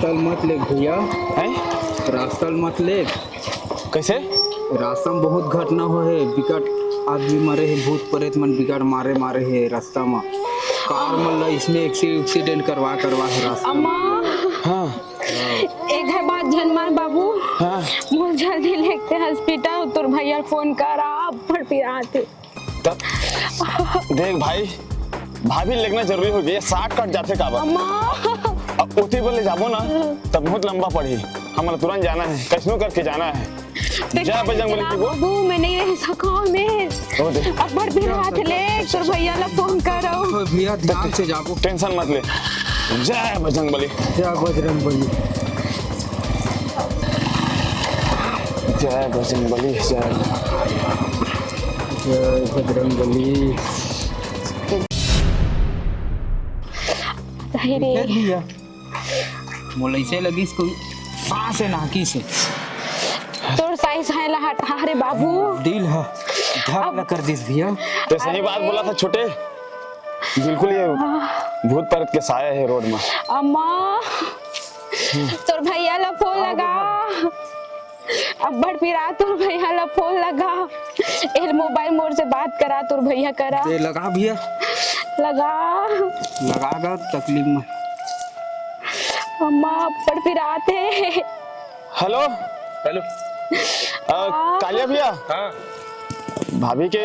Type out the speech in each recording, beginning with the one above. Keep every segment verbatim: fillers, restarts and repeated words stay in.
रास्ता ल मत ले भैया। हैं? रास्ता ल मत ले। कैसे? रास्ता में बहुत घटना हो हे, बिकट आदमी मरे हे, भूत प्रेत मन बिकट मारे, मारे हे रास्ता में। कार मन ला इसने एक्सी-, एक्सीडेंट करवा, करवा हे रास्ता में। अम्मा, हाँ। एक है बात झन मान बाबू। हाँ। मोर जल्दी लेगते हॉस्पिटल, तोर भैया फोन करा, अब्बड़ पिरात हे। त-, देख भाई, भाभी लेगना जरूरी हो गई, शॉर्टकट जाथे काबर? अम्मा। अब ओती बर ले जाबो ना, तब बहुत लंबा पड़ही। हमला तुरंत जाना है, कैसनो करके जाना है। देख, जा बजरंग बली की वो। बाबू, मैं नहीं रह सका, मैं ओ दे। अब्बड़ पिरात हे, तोर भैया ला फोन करो। तो भैया ध्यान से जाबो। टेंशन मत ले, जय बजरंग बली। जय बजरंग बली। जय बजरंग बली, जय। जय बजरंग बली। सही रे। देख भैया, मोला ऐसे लगिस कोई सांस हे नाकी से। तोर साई साई ला हटा रे बाबू। दिल ह धक अब ल कर दिस भैया। ते सही बात बोला था छोटे, बिल्कुल ये भूत प्रेत के साया हे रोड में। अम्मा, तोर भैया ला फोन लगा। अब्बड़ पिरात हे, तोर भैया ला फोन लगा। एल मोबाइल मोर से बात करा, तोर भैया करा। दे लगा भैया। लगा। लगा गा तकलीफ में। अम्मा, अब्बड़ पिरात हे। हेलो। हेलो। अ, हाँ। कालिया भैया। हाँ। भाभी के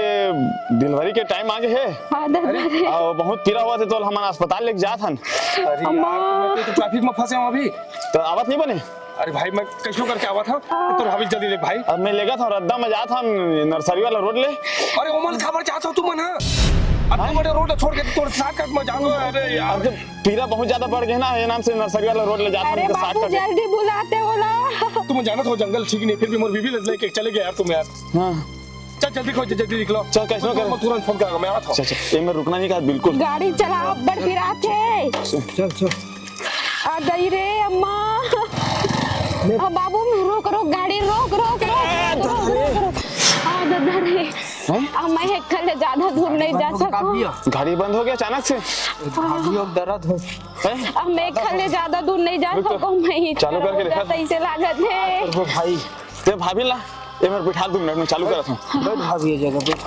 डिलीवरी के टाइम आ गे हे। हाँ, दादा रे। अ, बहुत पीरा होवत हे, तो हमन अस्पताल लेके जात हन। अरे अम्मा। यार, मैं तो ट्रैफिक में फंसे हूँ अभी। तो आवत नहीं बने? अरे भाई, मैं कैसो करके आवत हूँ, हाँ। तो भाभी जल्दी ले भाई। अब मैं लेगत हूँ, रद्दा में जात हूँ, नर्सरी वाला रोड ले। अरे ओमन काबर जात हो तुमन, हाँ? अतने बड़े रोड छोड़ के तोर साथ में जात हो, अरे यार। अब जब पीरा बहुत ज्यादा बढ़ गे ना, ये नाम से नर्सरी वाला रोड ले जात हूँ, अरे उनके साथ बाबू, कर दे। जल्दी बुलाते ओला। तुम जानत हो जंगल ठीक नहीं, फिर भी मोर बीबी ले लेके चले गए यार तुम यार। हाँ। चल जल्दी खोज, जल्दी निकलो। चल, कैसो कर। मैं तुरंत फोन करूंगा, मैं आवत हूँ। चल, चल, ये में रुकना नहीं कहा, बिल्कुल। गाड़ी चला, अब्बड़ पिरात हे। चल, चल। आ गई रे अम्मा। आ बाबू, रोक, रोक, गाड़ी रोक, रोक, रोक, ए, रोक, दादा रे। रोक, रोक। आ दादा रे। हैं? अब मैं एक खले ज्यादा दूर नहीं जा सकूं। गाड़ी बंद हो गया अचानक से। भाभी, दर्द हो। हैं? अब मैं एक खले ज्यादा दूर नहीं जा रुक तो। सकूं, मैं चालू करके देखा। ऐसे लागत हे। ओ भाई, ते भाभी ला, ये मेरे बिठा दो मिनट में, चालू करत हूँ। बैठ भाभी, ये जगह बैठ।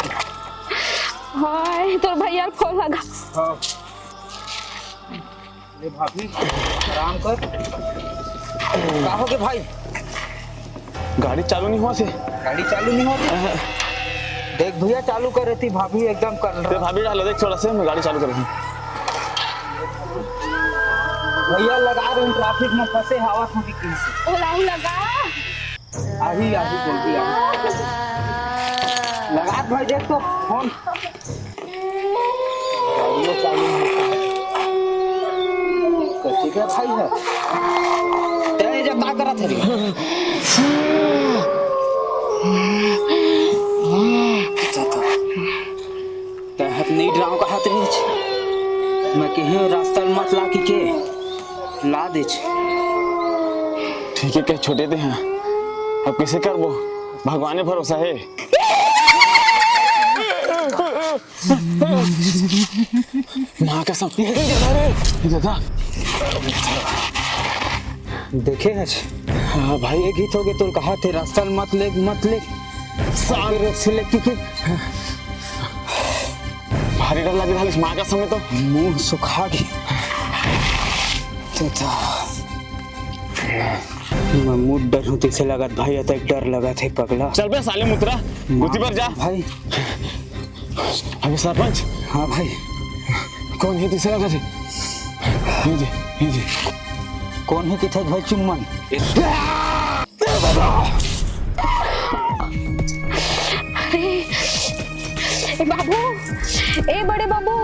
हाय, तोर भैया फोन लगा। हाँ। ले भाभी, आराम कर। का हो गे भाई? गाड़ी चालू नहीं होवत हे। गाड़ी चालू नहीं होवत हे? हाँ। देख भैया, चालू कर रही भाभी, एकदम कर ते रहा। भाभी डालो, देख थोड़ा से, मैं गाड़ी चालू कर रही हूँ। भैया लगा रहे हैं, ट्रैफिक में फंसे हवा थोड़ी किन से। ओला लगा। आही, आही, बोल दिया। लगा भाई, देख तो फोन। गाड़ियों चालू नहीं होता है। तो ठीक है भाई है। तेरा ये जब का करत है रे? तहत नहीं डराव का हाथ रहे। मैं कहे रास्ता मत ला की के ला देच। ठीक है, कह छोटे दे हैं। अब कैसे करबो? भगवान ने भरोसा है। माँ कसम। ये दादा रे, ये दादा। देखे हस? हाँ भाई। ये गीत हो गए, तो कहा थे रास्ता मत ले, मत ले। सारे से लेके के। भारी डर लगे था इस माँ कसम में तो। मुंह सुखा गई। तो था। मैं मुंह डर हूँ, तैसे लगत भाई, अतक डर लगत हे पगला। चल बे साले मुतरा, गुती पर जा। भाई। अबे सरपंच। हाँ भाई। कौन है तीसरा का? ये दे, ये दे। कौन है किथे भाई चुम्मन? अरे, ए बाबू, ए बड़े बाबू,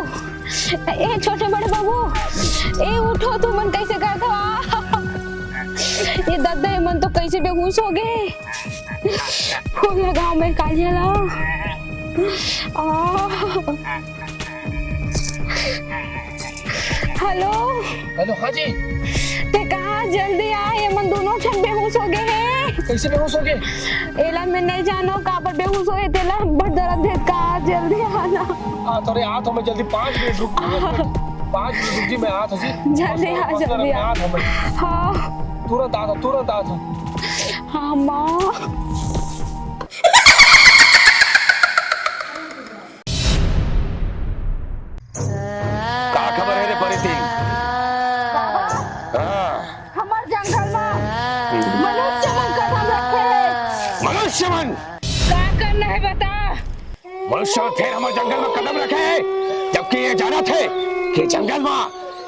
ए छोटे बड़े बाबू, ए उठो, तुमन कैसे करत हो? आ! ये दद्दा, ये मन तो कैसे बेहोश हो गए। फोन लगाओ मैं कालिया ला। आ। हेलो। हेलो, हाँ जी। ते कहाँ, जल्दी आ, ये मन दोनों ठन बेहोश हो गए हैं। कैसे बेहोश हो गए? एला मैं नहीं जानो काबर बेहोश होए, तेला बड़ दर्द हे का, जल्दी आना। हाँ, तो रे, आ तो मैं जल्दी पाँच मिनट रुक। पाँच मिनट रुक जी, मैं आत हूँ जी। जल्दी आ, जल्दी आ। हाँ। तुरंत आत हूँ, तुरंत आत हूँ। हाँ माँ। का खबर है रे परितिन? हाँ। हमर जंगल मा मनुष्य मन कदम रखे हे। मनुष्य मन? का करना है बता। मनुष्य मन फेर हमर जंगल मा कदम रखे हे, जबकि ये जानत हे कि जंगल मा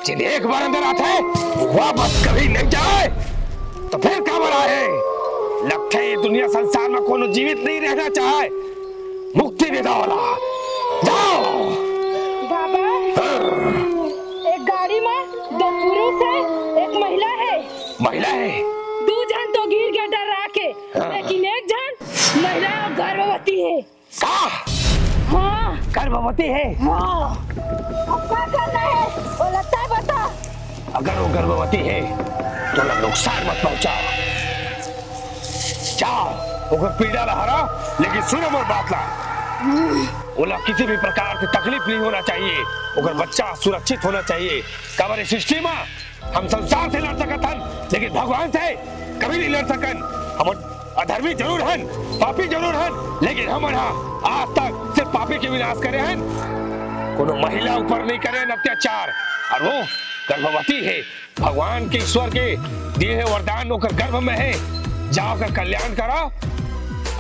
जेन एक बार अंदर आथे, वो वापस कभी नहीं जाए। तो फेर काबर आए? लगथे ये दुनिया संसार मा कोनो जीवित नहीं रहना चाहे। मुक्ति दे दो वाला। जाओ। बाबा, हाँ। एक गाड़ी मा दो पुरुष हे, एक महिला हे। महिला हे? दू झन तो गिर गे डरा के, हाँ। लेकिन एक झन महिला गर्भवती हे। का? हाँ। गर्भवती हे? हाँ। अब का करना हे? वो लगता है बता। अगर वो गर्भवती हे, तो ओला नुकसान मत पहुंचा। जाओ, ओकर पीड़ा ला हरा, लेकिन सुनो मोर बात ला। ओला किसी भी प्रकार से तकलीफ नहीं होना चाहिए। ओकर बच्चा सुरक्षित होना चाहिए। काबर ये सृष्टि मा हम संसार से लड़ सकत हन, लेकिन भगवान से कभी नहीं लड़ सकन। हम अधर्मी जरूर हन, पापी जरूर हन, लेकिन हमन ह आज तक सिर्फ पापी के विनाश करे हन। कोनो महिला ऊपर नहीं करे हन अत्याचार, और वो गर्भवती हे। भगवान के, ईश्वर के दिए हे वरदान ओकर गर्भ में हे। जाओ, ओकर कल्याण करो,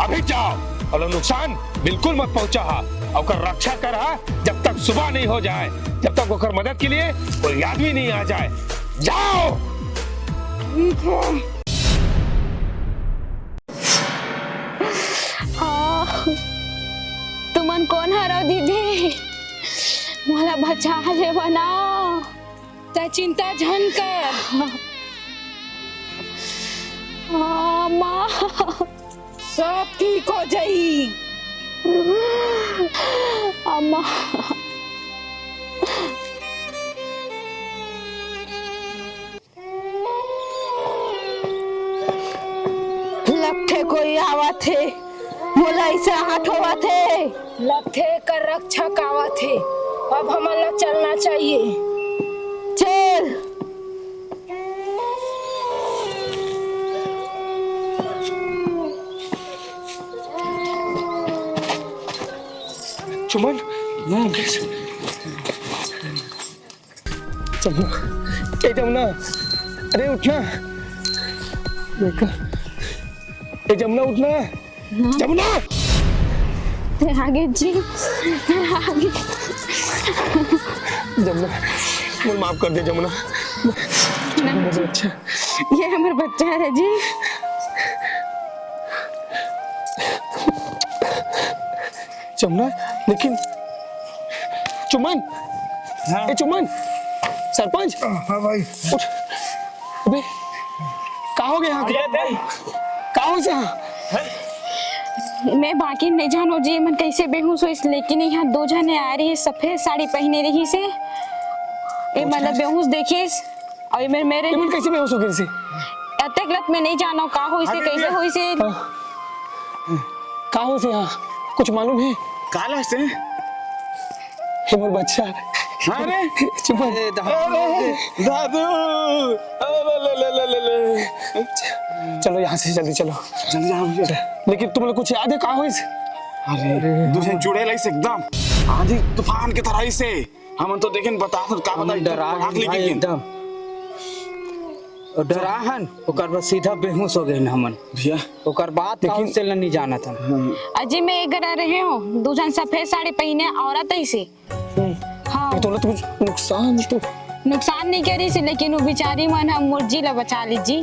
अभी जाओ, और वो नुकसान बिल्कुल मत पहुंचा हा, ओकर रक्षा कर हा, जब तक सुबह नहीं हो जाए, जब तक ओकर मदद के लिए कोई आदमी नहीं आ जाए। जाओ। ठीक है। हाँ, तुमन कोन हरव दीदी? मोला बचा लेवा ना। तै चिंता झन कर। हाँ, माँ। सब ठीक हो जाई। अम्मा। लगथे कोई आवत हे, मोला ऐसे आहट होवत हे। लगथे एकर रक्षक आवत हे, अब हमन ला चलना चाहिए। चल। चुमन, जमुना, ए जमुना, अरे उठना। देखा, ए जमुना, उठना। जमुना! ते आगे जी, ते आगे। जमुना, मोर माफ कर दे जमुना। नहीं। अच्छा। ये हमर बच्चा है जी। चमना, लेकिन चुमन, हाँ। ए चुमन, सरपंच, हाँ भाई। उठ। अबे, का हो गया यहाँ के? का हो गया? मैं बाकी नहीं जानो जी, मन कैसे बेहोश होइस, लेकिन यहाँ दो जने आ रही, सफेद साड़ी पहने रही से, ये मतलब बेहोश देखिस। अउ ये मेर, मेर ये मन कैसे बेहोश हो गए से? अतेक लत में नहीं जानो का होइसे, अरे कैसे भैया। होइसे। हाँ। का होइसे? हाँ, कुछ मालूम है? काला से? हे मोर बच्चा। हाँ रे। चुप। अरे दादू। अरे दादू। अरे ले, ले, ले, ले, ले। चलो यहाँ से जल्दी चलो। जल्दी जाओ भैया। लेकिन तुम लोग कुछ याद है का होइसे? अरे, दूसरे चुड़ैल आइस एकदम आंधी तूफान के तरह से। हमन तो देखेन, बता, का हमन पता, डरा भाग हन ले भाई गेन। एकदम। और डरा हन, ओकर बाद सीधा बेहोश हो गए हमन। भैया। ओकर बाद का लेकिन होइस तेला नहीं जानत हन। हाँ। अजी, मैं एक करा रहे हो, दू झन सफेद साड़ी पहने औरत ऐसे। हम्म। हाँ। ये तो कुछ नुकसान तो नुकसान नहीं करिस, लेकिन वो बेचारी मन हम मुर्जी ला बचा लीजी।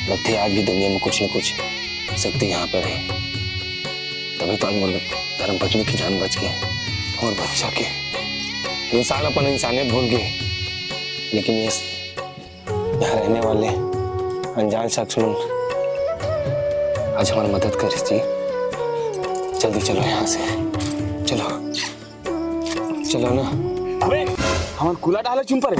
लगथे आज भी दुनिया में कुछ न कुछ शक्ति यहाँ पर है, तभी तो आज मोर धर्म पत्नी की जान बच गई और बच्चा के। इंसान अपन इंसानियत भूल गए, लेकिन ये यहाँ रहने वाले अनजान शख्स मन आज हमारी मदद करिस जी। जल्दी चलो यहाँ से, चलो, चलो ना। अबे, हमन कुला डाले चुन परे।